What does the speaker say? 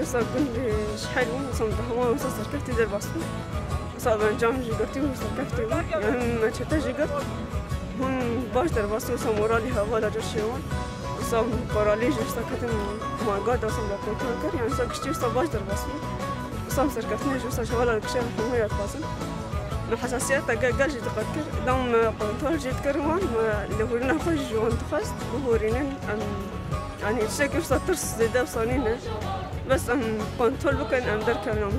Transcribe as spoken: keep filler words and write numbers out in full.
Wisa gund ji hel bûn, wisa min hema wisa serkeftî derbas bûn. Wisa bi encam jî girtî û serkeftî bûn. Yani me çete jî girt. Hûn baş derbas bûn, wisa moralî hevala coşê wan. Wisa paralî jî wisa ketin malgada wisa me kontrol kir. Yani wisa giştî wisa baş derbas bûn. Wisa min serkeftinê jî wisa ji hevala kişê hemû ya dixwazin. Me hesasiyeta gel, gel jî diqet kir. Dam me kontrol jî dikir wan, me lêhûrîna xwe jî ji wan dixwest. Bihûrînin, em, yani tiştekî wisa tirs zêde wisa nîne. Bes em kontrol bikin, em derkevin.